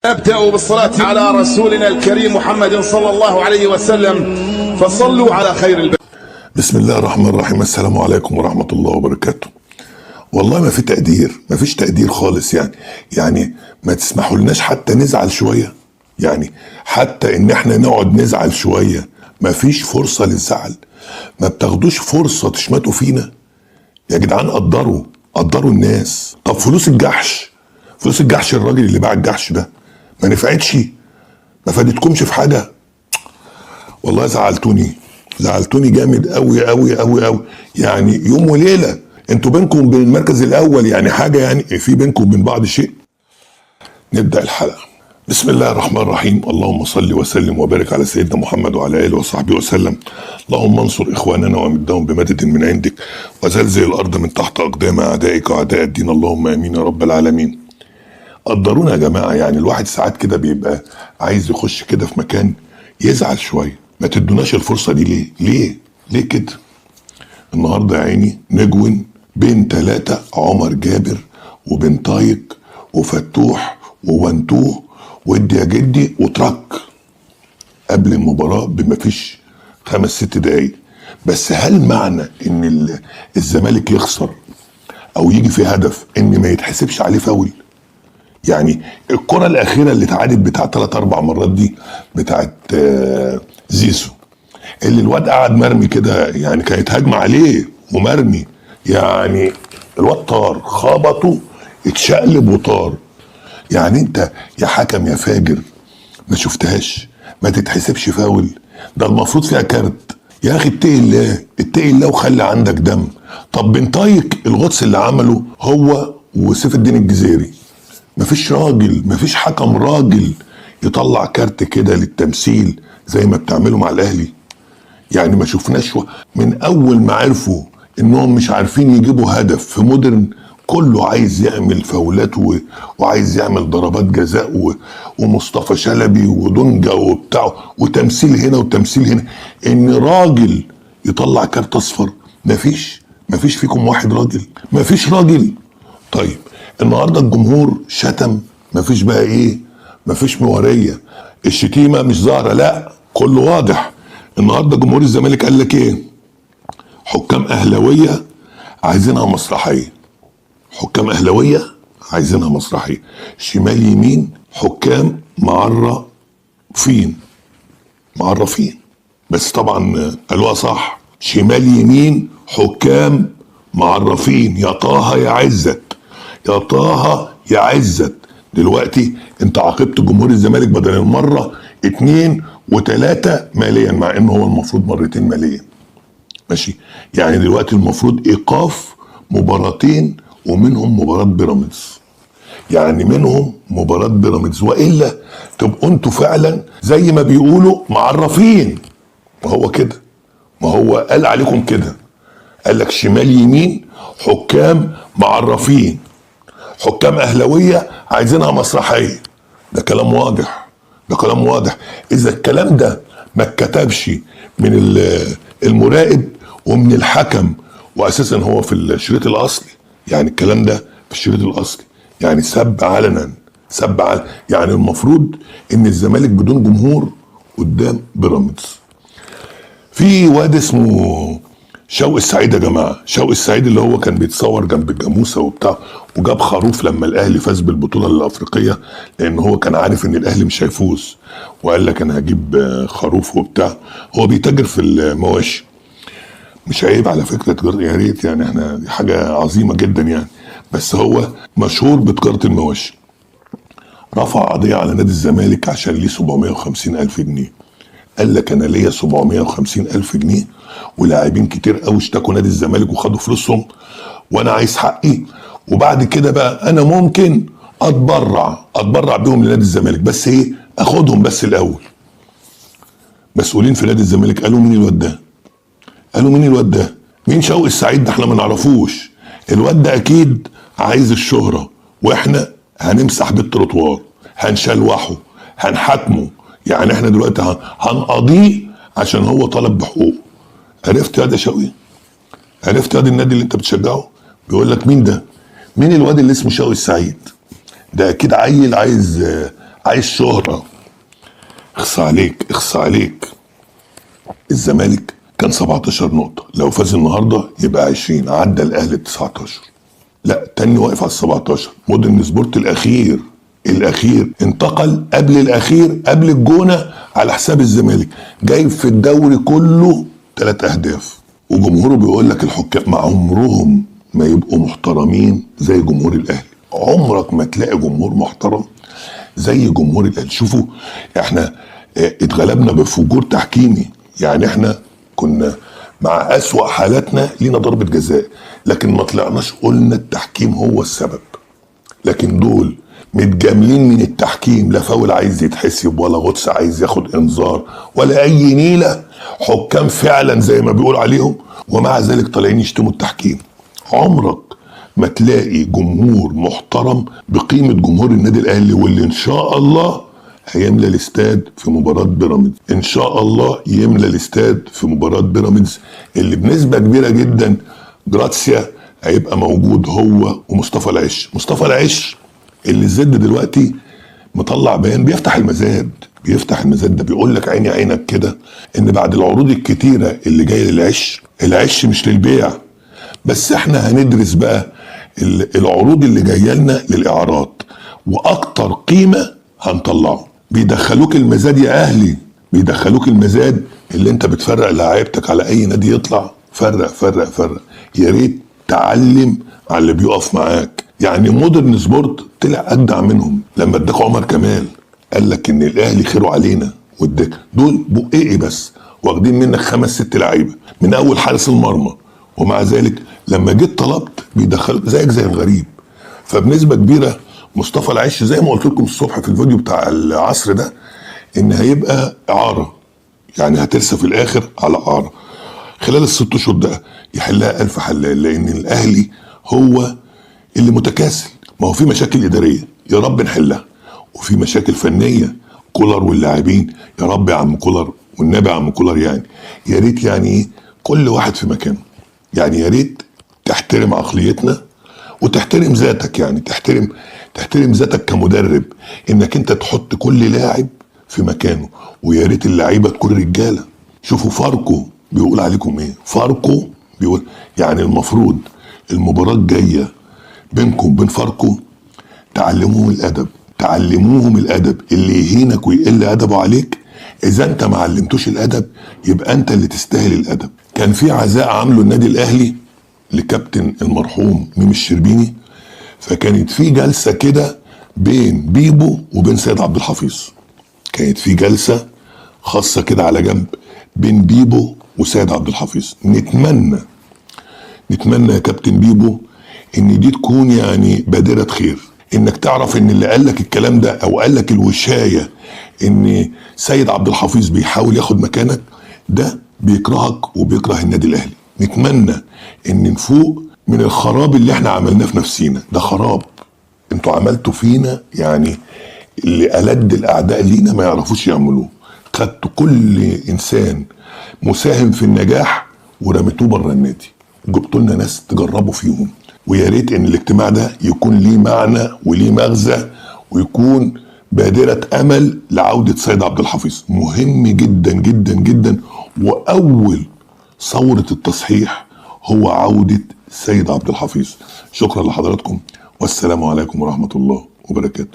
أبدأ بالصلاة على رسولنا الكريم محمد صلى الله عليه وسلم، فصلوا على خير البرية. بسم الله الرحمن الرحيم. السلام عليكم ورحمة الله وبركاته. والله ما في تقدير، ما فيش تقدير خالص. يعني ما تسمحوا لناش حتى نزعل شوية، يعني حتى ان احنا نقعد نزعل شوية. ما فيش فرصة للزعل، ما بتاخدوش فرصة تشمتوا فينا يا جدعان. قدروا، قدروا الناس. طب فلوس الجحش، فلوس الجحش، الراجل اللي باع الجحش ده ما نفعتش، ما فادتكمش في حاجة. والله زعلتوني، زعلتوني جامد قوي قوي قوي قوي. يعني يوم وليلة انتوا بينكم وبين المركز الاول يعني حاجة، يعني في بينكم وبين بعض شيء. نبدأ الحلقة. بسم الله الرحمن الرحيم. اللهم صل وسلم وبارك على سيدنا محمد وعلى اله وصحبه وسلم. اللهم انصر اخواننا وامدهم بمدد من عندك، وزلزل الارض من تحت اقدام اعدائك واعداء الدين. اللهم امين يا رب العالمين. قدرونا يا جماعة. يعني الواحد ساعات كده بيبقى عايز يخش كده في مكان يزعل شوية، ما تدوناش الفرصة دي ليه؟ ليه؟ ليه كده؟ النهارده يا عيني نجون بين 3، عمر جابر وبن طايق وفتوح وونتوه وادي يا جدي وترك قبل المباراة بما فيش 5 6 دقايق. بس هل معنى ان الزمالك يخسر او يجي في هدف ان ما يتحسبش عليه فاول؟ يعني الكرة الأخيرة اللي اتعادت بتاع 3 4 مرات دي بتاعت زيزو، اللي الواد قعد مرمي كده، يعني كانت هجمة عليه ومرمي، يعني الواد طار، خبطه اتشقلب وطار. يعني انت يا حكم يا فاجر ما شفتهاش، ما تتحسبش فاول؟ ده المفروض فيها كارت. يا اخي اتقي الله، اتقي الله وخلي عندك دم. طب بن طايق الغطس اللي عمله هو وسيف الدين الجزيري، مفيش راجل، مفيش حكم راجل يطلع كارت كده للتمثيل زي ما بتعملوا مع الاهلي. يعني ما شفناش من اول ما عرفوا انهم مش عارفين يجيبوا هدف في مودرن، كله عايز يعمل فاولات وعايز يعمل ضربات جزاء ومصطفى شلبي ودونجا وبتاع وتمثيل هنا وتمثيل هنا. ان راجل يطلع كارت اصفر مفيش، مفيش فيكم واحد راجل، مفيش راجل. طيب النهارده الجمهور شتم، مفيش بقى ايه، مفيش مواريه، الشتيمة مش ظاهره، لا كله واضح. النهارده جمهور الزمالك قال لك ايه؟ حكام اهلاويه عايزينها مسرحية، حكام اهلاويه عايزينها مسرحية، شمال يمين حكام معرفين، معرفين. بس طبعا قالوها صح، شمال يمين حكام معرفين. يا طه يا عزت، يا طه يا عزت. دلوقتي انت عاقبت جمهور الزمالك بدل المرة 2 و3 ماليا، مع انه هو المفروض مرتين ماليا. ماشي، يعني دلوقتي المفروض ايقاف مباراتين ومنهم مباراة بيراميدز، يعني منهم مباراة بيراميدز، والا تبقوا انتوا فعلا زي ما بيقولوا معرفين. ما هو كده، ما هو قال عليكم كده، قال لك شمال يمين حكام معرفين، حكام اهلاويه عايزينها مسرحية. ده كلام واضح، ده كلام واضح. اذا الكلام ده ما اتكتبش من المراقب ومن الحكم، واساسا هو في الشريط الاصلي، يعني الكلام ده في الشريط الاصلي، يعني سب علنا، سب علنا. يعني المفروض ان الزمالك بدون جمهور قدام بيراميدز. في واد اسمه شوقي السعيد يا جماعة، شوقي السعيد اللي هو كان بيتصور جنب الجاموسة وبتاع، وجاب خروف لما الاهلي فاز بالبطولة الافريقية، لان هو كان عارف ان الاهلي مش هيفوز، وقال لك انا هجيب خروف وبتاع. هو بيتاجر في المواشي، مش عيب على فكرة تجارة، يا ريت، يعني احنا دي حاجة عظيمة جدا يعني، بس هو مشهور بتجارة المواشي. رفع قضية على نادي الزمالك عشان ليه 750 الف جنيه. قال لك انا ليا 750 الف جنيه، ولاعبين كتير قوي اشتكوا نادي الزمالك وخدوا فلوسهم، وانا عايز حقي. وبعد كده بقى انا ممكن اتبرع بيهم لنادي الزمالك، بس ايه، اخدهم بس الاول. مسؤولين في نادي الزمالك قالوا مين الواد ده؟ قالوا مين الواد ده؟ مين شوقي السعيد ده؟ احنا ما نعرفوش. الواد ده اكيد عايز الشهرة، واحنا هنمسح بالتروتوار، هنشلوحه، هنحاكمه. يعني احنا دلوقتي هنقضيه عشان هو طلب بحقوقه. عرفت يا شوقي؟ عرفت يا النادي اللي انت بتشجعه؟ بيقول لك مين ده؟ مين الواد اللي اسمه شوقي السعيد؟ ده اكيد عيل عايز عايز شهره. اخص عليك، اخص عليك. الزمالك كان 17 نقطة، لو فاز النهارده يبقى 20، عدى الاهلي ب 19. لا، تاني واقف على 17. مودرن سبورت الاخير، الاخير انتقل قبل الاخير، قبل الجونه على حساب الزمالك، جايب في الدوري كله 3 اهداف، وجمهوره بيقول لك الحكام مع عمرهم ما يبقوا محترمين زي جمهور الاهلي. عمرك ما تلاقي جمهور محترم زي جمهور الاهلي. شوفوا احنا اتغلبنا بفجور تحكيمي، يعني احنا كنا مع اسوأ حالاتنا لينا ضربة جزاء، لكن ما طلعناش قلنا التحكيم هو السبب. لكن دول متجاملين من التحكيم، لا فاول عايز يتحسب، ولا غطس عايز ياخد انذار، ولا اي نيله. حكام فعلا زي ما بيقول عليهم، ومع ذلك طالعين يشتموا التحكيم. عمرك ما تلاقي جمهور محترم بقيمة جمهور النادي الاهلي، واللي ان شاء الله هيملى الاستاد في مباراة بيراميدز. ان شاء الله يملى الاستاد في مباراة بيراميدز، اللي بنسبة كبيرة جدا جراتسيا هيبقى موجود هو ومصطفى العش. مصطفى العش اللي زد دلوقتي مطلع بيان بيفتح المزاد، بيفتح المزاد ده بيقول لك عيني عينك كده ان بعد العروض الكتيرة اللي جاية للعش، العش مش للبيع، بس احنا هندرس بقى العروض اللي جاية لنا للاعارات، واكتر قيمة هنطلعه. بيدخلوك المزاد يا اهلي، بيدخلوك المزاد اللي انت بتفرق لعيبتك على اي نادي يطلع. فرق فرق فرق. يا ريت تعلم على اللي بيقف معاك. يعني مودرن سبورت طلع اجدع منهم لما اداك عمر كمال، قال لك ان الاهلي خيره علينا، واداك دول بقيقي بس واخدين منك 5 6 لعيبة من اول حارس المرمى، ومع ذلك لما جيت طلبت بيدخل زيك زي الغريب. فبنسبه كبيرة مصطفى العش زي ما قلت لكم الصبح في الفيديو بتاع العصر ده ان هيبقى اعاره، يعني هترسى في الاخر على اعاره خلال ال6 اشهر ده، يحلها الف حلال، لان الاهلي هو اللي متكاسل. ما هو في مشاكل ادارية يا رب نحلها، وفي مشاكل فنية كولر واللاعبين، يا رب يا عم كولر والنبي يا عم كولر، يعني يا ريت يعني ايه كل واحد في مكانه، يعني يا ريت تحترم عقليتنا وتحترم ذاتك، يعني تحترم ذاتك كمدرب، انك انت تحط كل لاعب في مكانه، ويا ريت اللعيبة تكون رجاله. شوفوا فاركو بيقول عليكم ايه، فاركو بيقول يعني المفروض المباراة الجاية بينكم وبين فاركو تعلموهم الادب، تعلموهم الادب. اللي يهينك ويقل ادبه عليك اذا انت ما علمتوش الادب يبقى انت اللي تستاهل الادب. كان في عزاء عامله النادي الاهلي لكابتن المرحوم ميمي الشربيني، فكانت في جلسه كده بين بيبو وبين سيد عبد الحفيظ، كانت في جلسه خاصة كده على جنب بين بيبو وسيد عبد الحفيظ. نتمنى يا كابتن بيبو ان دي تكون يعني بادره خير، انك تعرف ان اللي قال لك الكلام ده او قال لك الوشايه ان سيد عبد الحفيظ بيحاول ياخد مكانك، ده بيكرهك وبيكره النادي الاهلي. نتمنى ان نفوق من الخراب اللي احنا عملناه في نفسينا، ده خراب انتوا عملتوا فينا، يعني اللي ألد الاعداء لينا ما يعرفوش يعملوه. خدتوا كل انسان مساهم في النجاح ورميتوه بره النادي، جبتوا لنا ناس تجربوا فيهم. ويا ريت ان الاجتماع ده يكون ليه معنى وليه مغزى، ويكون بادرة امل لعودة سيد عبد الحفيظ. مهم جدا جدا جدا، واول ثورة التصحيح هو عودة سيد عبد الحفيظ. شكرا لحضراتكم، والسلام عليكم ورحمة الله وبركاته.